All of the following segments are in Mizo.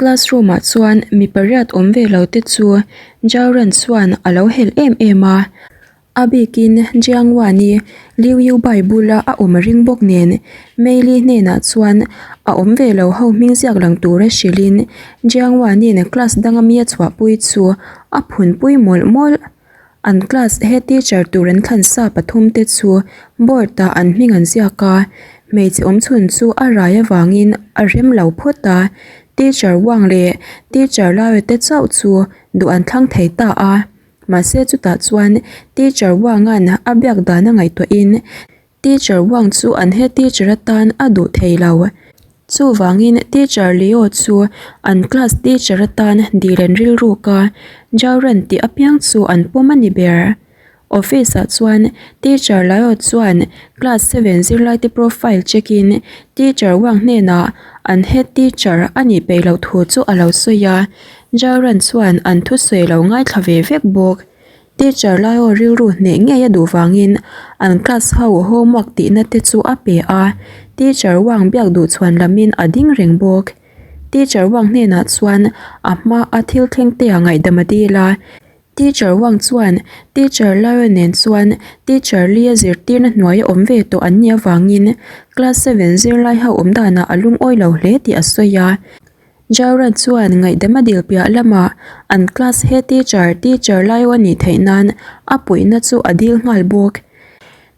Classroom ah chuan mi pariat awm ve lo te chu Jauran chuan a lo helh em em a. A bikin Jiang Wan-i Liu Yu Bai bula a awm a ring bawk nen Mei Li hnenah chuan a awm ve lo ho hming ziak lang tura hrilhin Jiang Wan-in class danga mi a chhuahpui chu a phunpui mawlh mawlh. An class head teacher tur an thlan sa pathum te chu board ah an hming an ziak a, hmeichhe awm chhun chu a rai avangin a rem lo phawt a, teacher Wang leh teacher Lawe te chauh chu duh an thlang thei ta a, mahse chutah chuan teacher Wang an a biak dan a ngaihtuahin Teacher Wang chu an head teacher atan a duh thei lo. Chuvangin Teacher Leo chu an class teacher atan dil an rilruk a, Jauran tih apiang chu an pawm a ni ber. Office ah chuan Teacher Leo chuan class seven zirlaite profile check in Teacher Wang hnenah an head teacher a nih peih loh thu chu a lo sawi a, Jauran chuan an thusawi lo ngaithla ve vek bawk. Teacher Laio rilru hneh ngei a duh vangin an class ho homework tihna te chu a pe a, Teacher Wang biak duh chhuan lamin a ding reng bawk. Teacher Wang hnenah chuan a hma a thil thleng te a ngaihdam a dil a, Teacher Wang chuan Teacher Laio nen chuan Teacher Li a zirtirna hnuaia awm ve tawh an nih avangin class seven zirlai ho awm danah a lungawi lo hle tih a sawi a. Jaurat chuan ngaihdam a dil piah lamah an class head teacher, Teacher Laiwa nih theih nan a puihna chu a dil nghal bawk.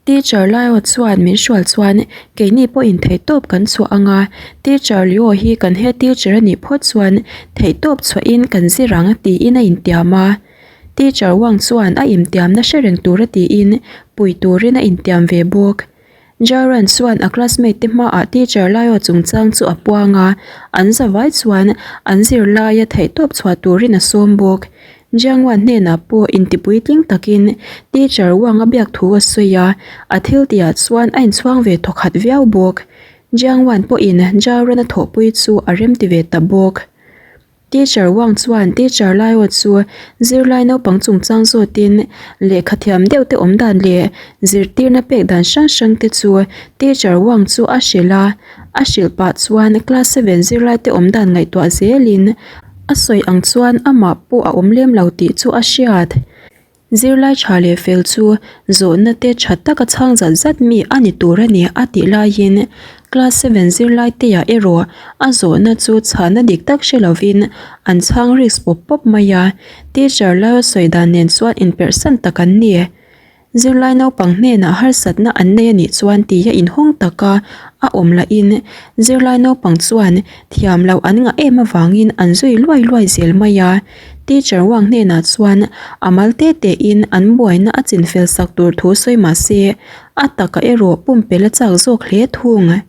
Teacher Laiwa chuan min hrual chuan keini pawhin theihtawp kan chhuah ang a, Teacher Leo hi kan head teacher a nih phawt chuan theihtawp chhuahin kan zir ang tiin a intiam a. Teacher Wang chuan a intiamna hre reng tura tiin pui turin a intiam ve bawk. Jaran chuan a classmate te hmaah teacher Laio chungchang chu a puang a, an zavai chuan an zirlaia theihtawp chhuah turin a sawm bawk. Jiangwan hnenah pawh intipuitling takin teacher Wang a biak thu a sawi a, a thil tihah chuan a inchhuang ve thawkhat viau bawk. Jiangwan pawhin Jaran a thawhpui chu a remti ve ta bawk. Teacher Wang chuan Teacher Laiawt chu zirlai naupang chungchang zawtin lehkha thiam deuh te awm dan leh zirtirna pek dan hrang hrang te chu Teacher Wang chu a hrilh a, a hrilh pah chuan class seven zirlai te awm dan ngaihtuah zelin a sawi ang chuan amah pawh a awm lem lo tih chu a hriat. Zirlai tha leh fel chu zawhna te tha taka chhang zat zat mi a ni tur a ni a tih laiin class seven zirlai te ah erawh a zawhna chu chhahna dik tak hre lovin an chhang risk pawp pawp mai a, teacher Lal sawi dan nen chuan inperhsan tak an ni. Zirlai naupang hnenah harsatna an nei a nih chuan tia inhawng taka a awm lahin zirlai naupang chuan thiam loh an ngah em avangin an zui luai luai zel mai a. Teacher Wang hnenah chuan a mal te tein an buaina a chinfel sak tur thu sawi mah se, a taka erawh pumpelh a chak zawk hle thung.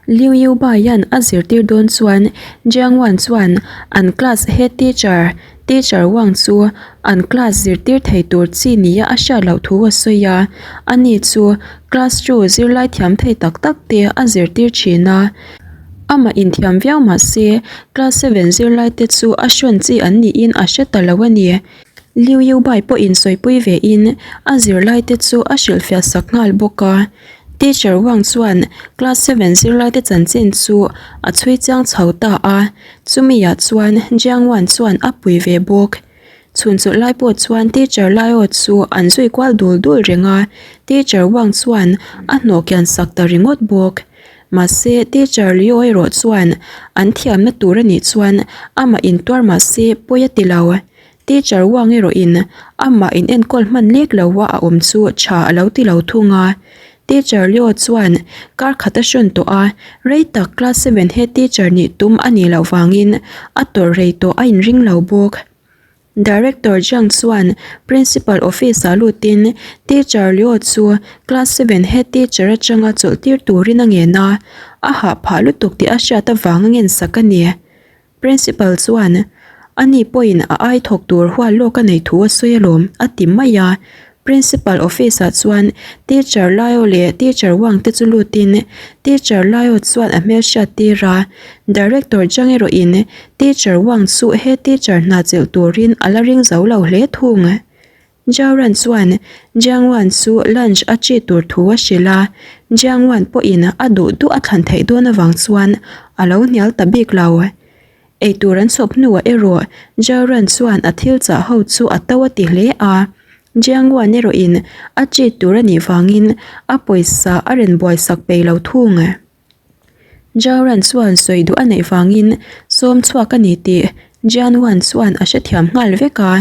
Liu Yu Baian a zirtir dawn chuan Jiang Wan chuan an class head teacher, Teacher Wang chu an class zirtir thei tur chi nia a hriat loh thu a sawi a, ani chu class two zirlai thiam thei tak tak te a zirtir thin a. Amah inthiam viau mah se, class seven zirlai te chu a hrawn chi an niin a hre ta lo a ni. Liu Yu Bai pawhin sawipui ve in a zirlai te chu a hrilhfiah sak nghal bawk a. Teacher Wang chuan class seven zirlai te chanchin chu a chhui chiang chho ta a, chumi ah chuan Jiang Wan chuan a pui ve bawk. Chhun chawlh lai pawh chuan teacher Laiawt chu an zui kual dul dul reng a, teacher Wang chuan a hnawh kian sak ta ringawt bawk. Mahse teacher Leo erawh chuan an thiamna tur a nih chuan amah intuar mahse pawi a ti lo. Teacher Wang erawhin amah in enkawl hman lek lo a a awm chu tha a lo ti lo thung a. Teacher Leo chuan kar khat a hrawn tawh a, rei tak class seven he teacher nih tum a nih loh vangin a tawrh rei tawh a inring lo bawk. Director Jiang chuan Principal office ah lutin Teacher Leo chu class seven head teacher atanga chawlh tir turin a ngen a, a hah phah lutuk tih a hriat avang a ngensak a ni. Principal chuan, Ani pawhin a ai thawk tur hual lawk a nei thu a sawi alawm, a ti mai a. Principal office ah chuan Teacher Lio leh Teacher Wang te chu lutin Teacher Lio chuan a hmelhriat tir a, Director Zhang erawhin Teacher Wang chu he teacher hna chelh turin a la ring zo lo hle thung. Zhao Ran chuan Jiang Wan chu lunch a chi tur thu a hrilh a, Jiang Wan pawhin a duh duh a thlan theih dawn avang chuan a lo hnial ta bik lo. Eitur an chhawp hnuah erawh Jaran chuan a thil chah ho chu a to a ti hle a. Jiangwan erawhin a cheat tur a nih vangin a pawisa a rawn buaisak peih lo thung. Jaran chuan sawi duh a neih vangin sawm chhuak a ni tih Jianwan chuan a hrethiam nghal vek a.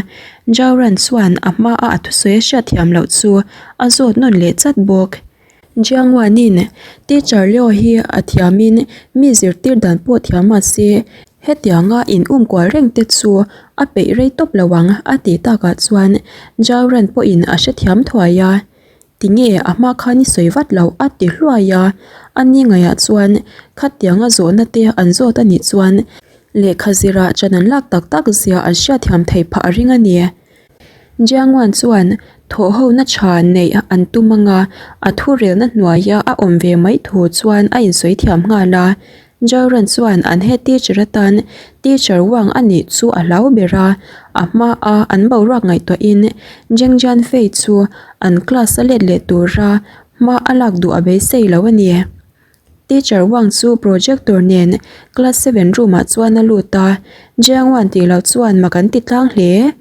Jaran chuan a hmaa a thusawi a hriatthiam loh chu a zawt nawn leh chat bawk. Jiangwanin Teacher Leo hi a thiamin mi zirtir dan pawh thiam mahse hetianga in um kual reng te chu a peih rei tawp lo ang a tih takah chuan Jauran pawhin a hrethiam thuai a, tinge a hma khan i sawi vat loh a ti hluai a, a ni ngaihah chuan khatianga zawhna te an zawt a nih chuan lehkha zirah chan an lak tak tak zia an hriatthiam theih phah a ring a ni. Jiangwan chuan thawhhona tha neih an tum anga a thurelna hnuaia a awm ve mai thu chuan a insawi thiam nghal a. Jaoran chuan an head teacher atan teacher Wang a nih chu a hlau ber a, a hmaa an boruak ngaihtuahin Zheng Jianfei chu an class a let leh tura hma a lak duh a beisei lo a ni. Teacher Wang chu projector nen class seven room ah chuan a lut a, Jiang Wan tih loh chuan mak an ti tlang hle.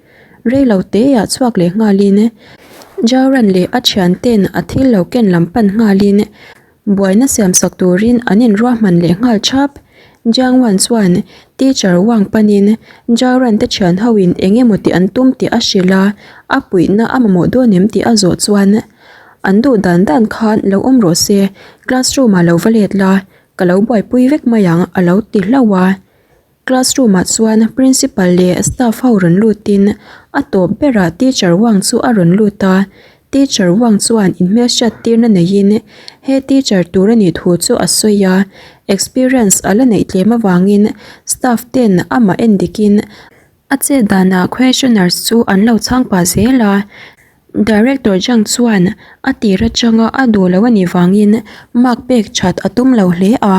Rei lo te ah chhuak leh nghalin Zhao Ran leh a thian ten a thil lo ken lam pan nghalin buaina siam sak turin an inruahman leh nghal thap. Jiang Wan chuan teacher Wang panin Zhao Ran te thian ho in eng emaw tih an tum tih a hrilh a, a puihna a mamawh dawn em tih a zawh chuan An duh dan dan khan lo awm rawh se, classroom ah lo va let la, ka lo buaipui vek mai ang a lo ti hlauh a. Classroom ah chuan principal leh staff ho rawn lutin a tawp berah teacher Wang chu a rawn lut a, teacher Wang chuan inhmelhriat tirna neiin he teacher tur a nih thu chu a sawi a, experience a la neih tlem avangin staff ten amah en dikin A chet danah questioners chu an lo chhang pah zel a, Director Zhang chuan a tir atanga a duh lo a nih vangin mark pek that a tum lo hle a,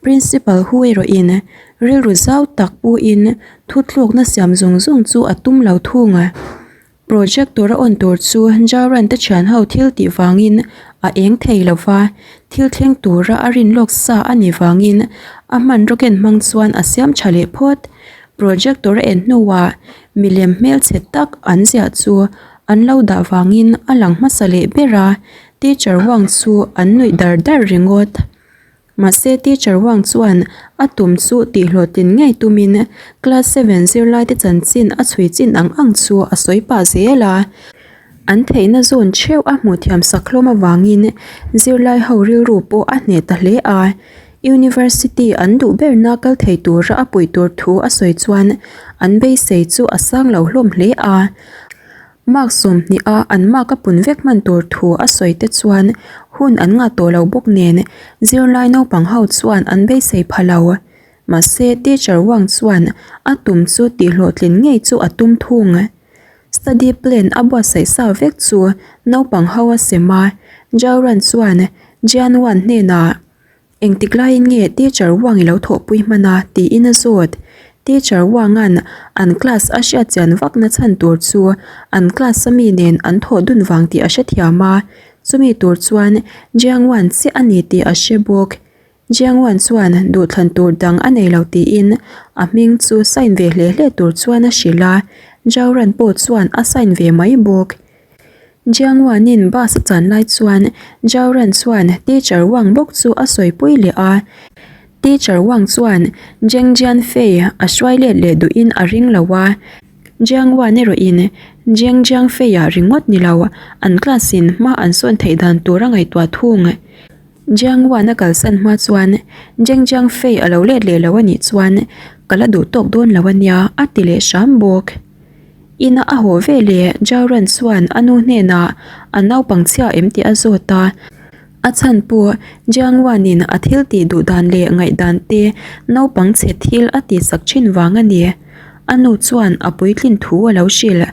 Principal Hu erawhin rilru zau tak puin thutlukna siam zung zung chu a tum lo thung a. Projector a on tur chu Jaran te thian ho thil tih vangin a eng thei lo va, thil thleng tura a rin lawk sa a nih vangin a hmanraw ken hmang chuan a siam tha leh phawt. Projector a en hnuah milem hmelchhe tak an ziah chu an lo dah vangin a lang hmasa leh ber a, teacher Wang chu an nuih dar dar ringawt. Mahse teacher Wang chuan a tum chu tihhlawhtlin ngei tumin class seven zirlaite chanchin a chhui chin ang ang chu a sawi pah zel a. An theihna zawn theuh a hmuh thiam sak hlawm avangin zirlai ho rilru pawh a hneh ta hle a. University an duh berna kal thei tura a puih tur thu a sawi chuan an beisei chu a sang lo hlawm hle a. Mark 20 a an mark a pun vek hman tur thu a sawi te chuan hun an ngah tawh lo bawk nen zirlai naupang ho chuan an beisei pha lo. Mahse teacher Wang chuan a tum chu tihhlawhtlin ngei chu a tum thung. Study plan a buatsaih sa vek chu naupang ho a sem a, Jaoran chuan Jian Wan hnenah Engtik laiin nge Teacher Wang i lo thawhpui hman a? tiin a zawt. Teacher Wang-a'n an class a hriat chian vakna chhan tur chu an class a mi nen an thawh dun vang tih a hrethiam a, chumi tur chuan Jiang Wan chiah a ni tih a hre bawk. Jiang Wan chuan duhthlan tur dang a nei lo tiin a hming chu sign ve hle hle tur chuan a hrilh a, Zhao Ran pawh chuan a sign ve mai bawk. Jiang Wanin bus a chan lai chuan Zhao Ran chuan Teacher Wang bawk chu a sawipui leh a. Teacher Wang chuan Zheng Jianfei a hruai let leh duhin a ring lo a. Jiang Wan erawhin Zheng Jiangfei-ah ringawt ni lo, an class in hma an sawn theih dan tur a ngaihtuah thung. Jiang Wan a kalsan hma chuan Zheng Jiangfei a lo let leh lo a nih chuan ka la duh tawk dawn lo a nia a ti leh hram bawk. Ina a haw ve leh Jauran chuan a nu hnenah a naupang chhia em tih a zawt a. A chhan pawh Jiang Wanin a thil tih duh dan leh ngaihdan te naupang chhe thil a tihsak thin vang a ni. A nu chuan a puitlin thu a lo hrilh.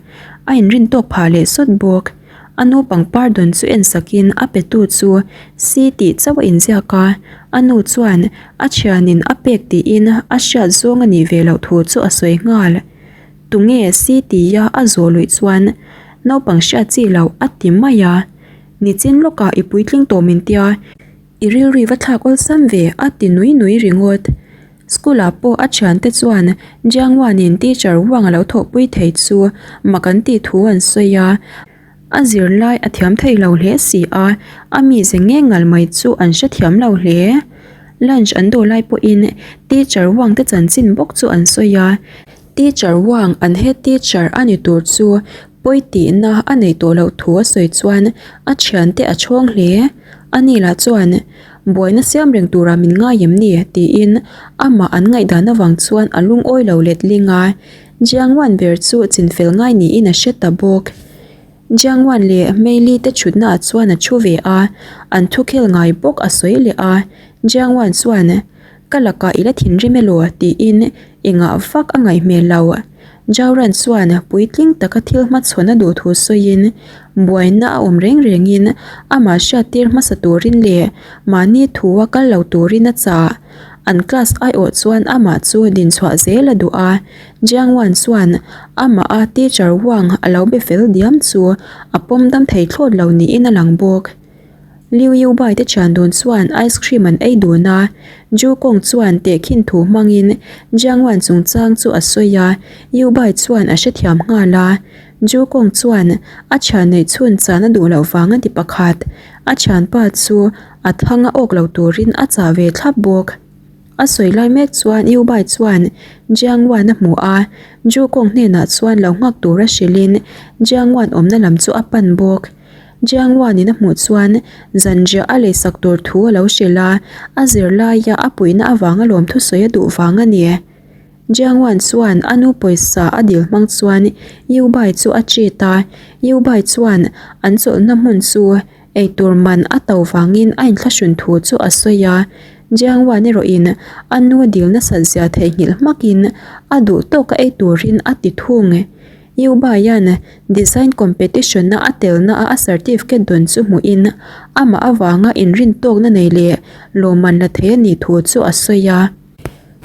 A inrin tawk phah leh sawt bawk. A nu pangpar dawn chu en sakin a petu chu si tih chauh a inziak a. A nu chuan a thianin a pek tiin a hriat zawng a nih ve loh thu chu a sawi nghal. Tunge si tia a zawh luih chuan naupang hriat chi loh a ti mai a, Nichin lawkah i puitling tawh min tia, i rilru i va thlak awlsam ve a ti nui nui ringawt. School ah pawh a thiante chuan Jiang Wan-in teacher Wang a lo thawhpui thei chu mak an tih thu an sawi a. A zirlai a thiam thei lo hle si a, a mize nge ngal mai chu an hrethiam lo hle. Lunch an dawh lai pawhin teacher Wang te chanchin bawk chu an sawi a. Teacher Wang an head teacher a ni tur chu pawi tihna a nei tawh loh thu a sawi chuan a thiante a chhawng hle. Ani lah chuan buaina siam reng tura min ngai em ni tiin amah an ngaihdan avang chuan a lungawi lo letling a. Jiang Wan ber chu chinfel ngai niin a hre ta bawk. Jiang Wan leh Mei Li te thutna ah chuan a thu ve a, an thu khel ngai bawk a sawi leh a. Jiang Wan chuan, Ka lakah i la thinrim elaw? tiin i ngah vak a ngaih hmel lo. Zhao Ran chuan puitling taka thil hmachhawn a duh thu sawiin, buaina a awm reng rengin amah hriattir hmasa turin leh mahni thua kal lo turin a chah. An class aiawh chuan amah chu dinchhuah zel a duh a, Jiang Wan chuan amah a teacher Wang a lo be fel diam chu a pawm dam thei thlawt lo niin a lang bawk. Liu Yubai te thian dun chuan ice cream an ei dun a, Zhu Kong chuan tehkhin thu hmangin Jiang Wan chungchang chu a sawi a, Yubai chuan a hrethiam nghal a. Zhu Kong chuan a thian neih chhun chan a duh loh vang a ti pakhat. A thianpa chu a thang a awk lo turin a chah ve thlap bawk. A sawi lai mek chuan Yu Bai chuan Jiang Wan a hmu a, Zhu Kong hnenah chuan lo nghak tura hrilhin Jiang Wan awmna lam chu a pan bawk. Jiang Wan-in a hmuh chuan zanriah a leisak tur thu a lo hrilh a, a zirlaia a puihna avanga lawmthu sawi a duh vang a ni. Jiang Wan chuan a nu pawisa a dil hmang chuan Yu Bai chu a treat a, Yu Bai chuan an chawlhna hmun chu Eitur man a to vangin a inthlahrun thu chu a sawi a, Jiang Wan erawhin a nu dil nasat zia theihnghilh hmakin a duh tawka ei turin a ti thung. Yu Baian design competition-a a telna a a certificate dawn chu hmuhin amah avanga inrintawkna nei leh lawmman la thei a nih thu chu a sawi a.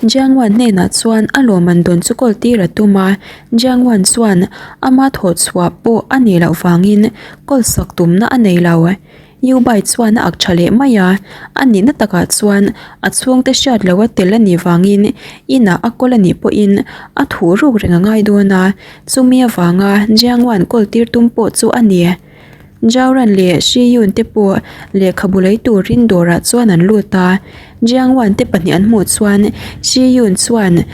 Jiang Wan hnenah chuan a lawmman dawn chu kawl tir a tum a, Jiang Wan chuan ama thawh chhuah pawh a nih loh vangin kawl sak tumna a nei lo. Yu Bai chuan a ak tha leh mai a, a nihna takah chuan a chhungte hriat loh a tel a nih vangin inah a kawl a nih pawhin a thuh ruk reng a ngai dawn a, chumi avanga Jiang Wan kawl tir tum pawh chu a ni. Zhao Ran leh Shi Yun te pawh lehkhabu lei turin dawrah chuan an lut a, Jiang Wan te pahnih an hmuh chuan Shi Yun chuan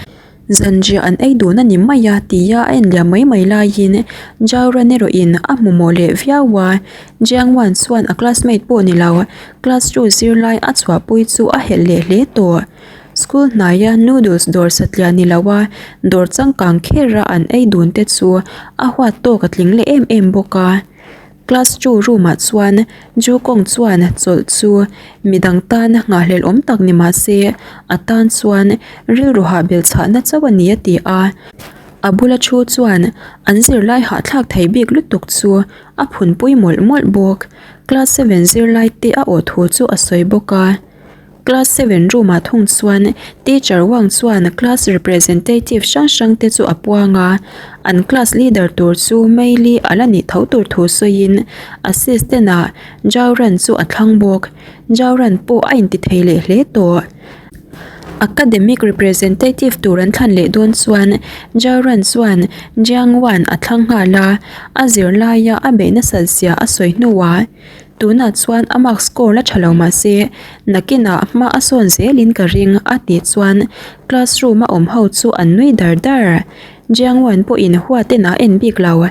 zanriah an ei dun a ni mai a tia a en liam mai mai laiin Zhao Ran erawhin a hmu mawh leh viau a, Jiang Wan chuan a classmate pawh ni lo class two zirlai a chhuahpui chu a helh leh hle tawh. School hnaia noodles dawr satliah ni lo a dawr changkang kher a an ei dun te chu a huat tawk a tling leh em em bawk a. Class two room ah chuan Ju Kong chuan chawlh chu midang tan nghahhlelh awm tak ni mah se a tan chuan rilru hah belh chhahna chauh a ni a ti a. A bula thu chuan an zirlai hahthlak thei bik lutuk chu a phunpui mawlh mawlh bawk. Class seven zirlai te a awh thu chu a sawi bawk a. Class seven room ah thung chuan teacher Wang chuan class representative hrang hrang te chu a puang a, an class leader tur chu Mei Li a la nih tho tur thu sawiin assistant ah Zhao Ran chu a thlang bawk. Zhao Ran pawh a inti thei leh hle tawh. Academic representative tur an thlan leh dawn chuan Zhao Ran chuan Jiang Wan a thlang nghal a, a zirlaia a beih nasat zia a sawi hnuah Tunah chuan a mark score la tha lo mah se nakinah hma a sawn zelin ka ring a tih chuan classroom a awm ho chu an nui dar dar. Jiang Wan pawhin huat en a en bik lo.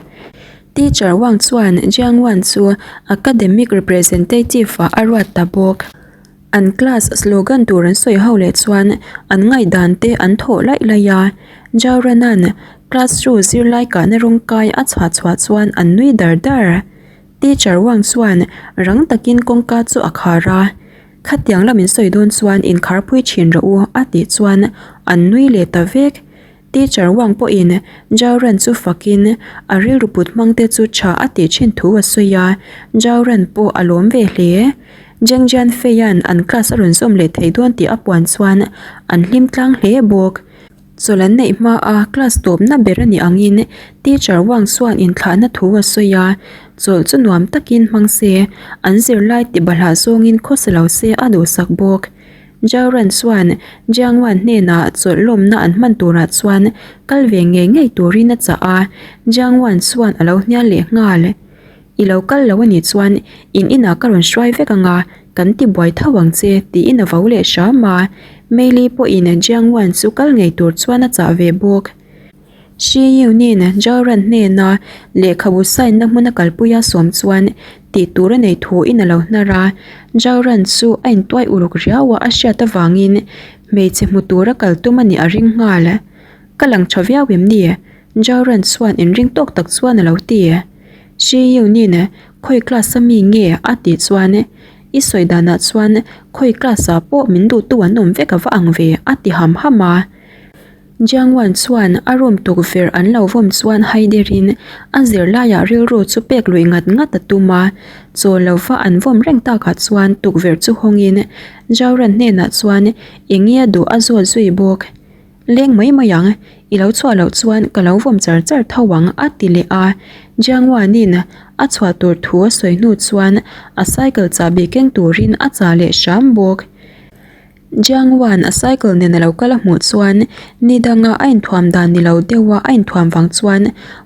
Teacher Wang chuan Jiang Wan chu academic representative ah a ruat ta bawk. An class slogan tur an sawi ho leh chuan an ngaihdan te an thawh laih laih a. Zhao Ranan classroom zirlai kahna rawng kai a chhuah chhuah chuan an nui dar dar. Teacher Wang chuan rang takin kawngka chu a khar a, Khatiang lam in sawi dawn chuan inkhar pui thin rawh u a tih chuan an nui leh ta vek. Teacher Wang pawhin Zhao Ran chu fakin a rilru put hmang te chu tha a tih thin thu a sawi a, Zhao Ran pawh a lawm ve hle. Zheng Jian Feian an class a rawn zawm leh thei dawn tih a puan chuan an hlim tlang hle bawk. Chawlh an neih hma a class tawpna ber a nih angin teacher Wang chuan inthlahna thu a sawi a, chawlh chu nuam takin hmang se, an zirlai ti bahlah zawngin khawsa lo se a duhsak bawk. Zhao Ran chuan Jiang Wan hnenah chawlh lawmna an hman turah chuan kal ve ngei ngei turin a chah a, Jiang Wan chuan a lo hnial leh nghal. I lo kal lo a nih chuan in inah ka rawn hruai vek ang a, kan ti buai tho ang che tiin a vo leh hram a, Mei Li pawhin Jiang Wan chu kal ngei tur chuan a chah ve bawk. Shi Yunin Zhao Ran hnena lehkhabu sign na hmuna kalpuia sawm chuan tih tur a nei thuin a lo hnar a, Zhao Ran chu a intuai uluk riau a a hriat avangin hmeichhe hmu tura kal tum a nih a ring nghal. Ka lang tha viau em ni? Zhao Ran chuan inring tawk tak chuan a lo ti. Shi Yunin khawi class a mi nge a tih chuan i sawi danah chuan khawi class ah pawh min duhtu an awm vek a va ang ve a ti ham ham a. Jiang Wan chuan a room tukverh an lo vawm chuan hai derin a zirlaiah rilru chu pek luih ngat ngat a tum a, chaw lova an vawm reng takah chuan tukverh chu hawngin Zhao Ran hnenah chuan eng nge a duh a zawt zui bawk. Leng mai mai ang, i lo chhuah loh chuan ka lo vawm char char tho ang a ti leh a, Jiang Wanin a chhuah tur thu a sawi hnu chuan a cycle chahbi keng turin a chah leh hram bawk. Jiang Wan a cycle nen a lo kal a hmuh chuan ni danga a inthuam dan ni lo deuha a inthuam vang chuan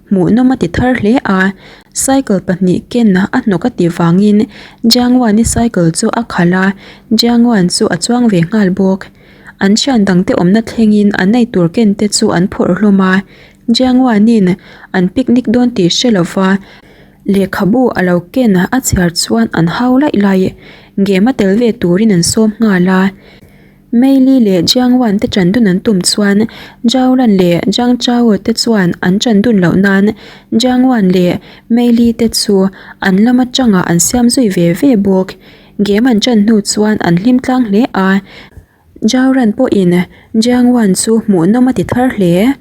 hmuhnawm a ti thar hle a. Cycle pahnih ken a hnawk a tih vangin Jiang Wan-i cycle chu a khalh a, Jiang Wan chu a chuang ve nghal bawk. An thian dangte awmna thlengin an ei tur ken te chu an phawrh hlawm a. Jiang Wan-in an picnic dawn tih hre lova Lehkhabu a lo ken a chhiar chuan an hau laih laih. Game a tel ve turin an sawm nghal a. Mei Li leh Jiang Wan te ṭan dun an tum chuan Zhao Lan leh Zhang Chao te chuan an ṭan dun loh nan Jiang Wan leh Mei Li te chu an lam aṭangah an siam zui ve ve bawk. Game an ṭan hnu chuan an hlim tlang hle a. Zhao Ran pawhin Jiang Wan chu hmuhnawm a ti thar hle.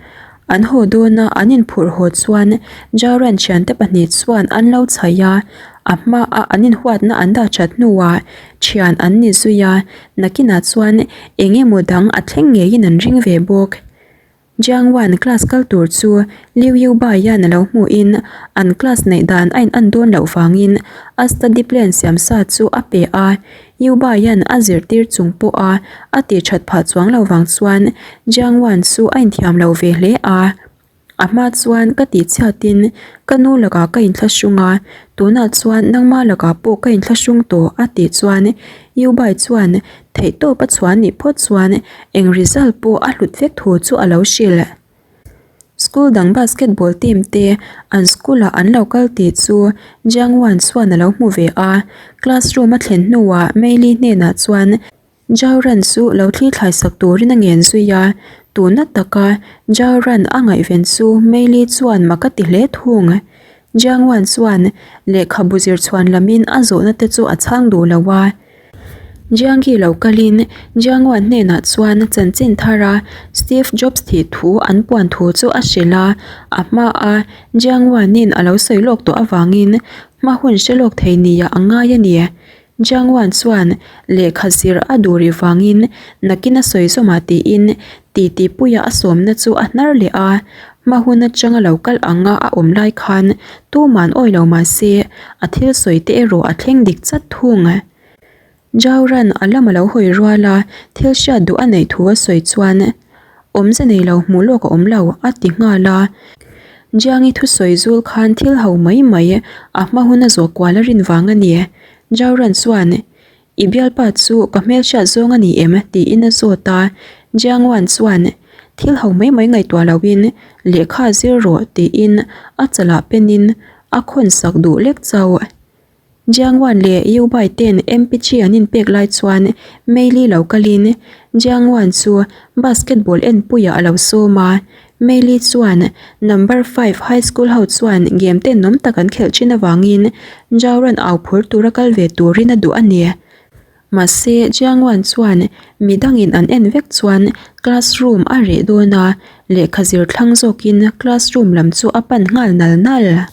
An haw dawna an inphurh haw chuan Zhao Ran thiante pahnih chuan an lo chhaih a, a hmaa an inhuatna an dah that hnuah thian an ni zui a, nakinah chuan eng emaw dang a thleng ngeiin an ring ve bawk. Jiang Wan class kal tur chu Liu Yu Bai hian a lo hmuhin an class neih dan a in an dawn loh vangin a study plan siam sa chu a pe a. Yu Bai hian a zirtir chung pawha a tih that phah chuang lo vang chuan Jiang Wan chu a inthiam lo ve hle a. A hma chuan ka tih chhiatin ka nu lakah ka inthlahrung a, tunah chuan nangma lakah pawh ka inthlahrung tawh a tih chuan Yu Bai chuan Theihtawp a chhuah nih phawt chuan eng result pawh a hlut vek thu chu a lo hrilh. School dang basketball team te an school ah an lo kal tih chu Jiang Wan chuan a lo hmu ve a, classroom a thlen hnuah Mei Li hnenah chuan Zhao Ran chu lo thli thlai sak turin a ngen zui a, tuna taka Zhao Ran a ngaihven chu Mei Li chuan mak a ti hle thung. Jiang Wan chuan lehkhabu zir chhuan lamin a zawhna te chu a chhang duh lo a. Jiangyi lo kalin Jiangwan hnenah chuan chanchin thara Steve Jobs thih thu an puan thu chu a hrilh a, a hmaa Jiangwanin a lo sawi lawk tawh avangin hma hun hre lawk thei nia a ngai a ni. Jiangwan chuan lehkha zir a duh rih vangin nakin a sawi zawmah tiin titi puia a sawmna chu a hnar leh a, hma hun atanga lo kal anga a awm lai khan tuman awi lo mah se a thil sawi te erawh a thleng dik chat thung. Zhao Ran a lam a lo hawi rual a, thil hriat duh a neih thu a sawi chuan awmze nei lo hmuh lawk a awm lo a ti nghal a. Jiangi thusawi zul khan thil ho mai mai a hma hun a zawh kual a rin vang a ni. Zhao Ran chuan I bialpa chu ka hmelhriat zawng a ni em? tiin a zawt a. Jiang Wan chuan, Thil ho mai mai ngaihtuah loin lehkha zir rawh tiin a chalah penin a khawn sak duh lek chauh. Jiang Wan leh Yu Bai ten MPG an inpek lai chuan Mei Li lo kalin Jiang Wan chu basketball enpuiah a lo sawm a. Mei Li chuan number five high school ho chuan game tenawm tak an khelh thin avangin Zhao Ran au phur tura kal ve turin a duh a ni. Mahse, Jiang Wan chuan midangin an en vek chuan classroom a reh dawn a, lehkha zir thlang zawkin classroom lam chu a pan nghal nal nal.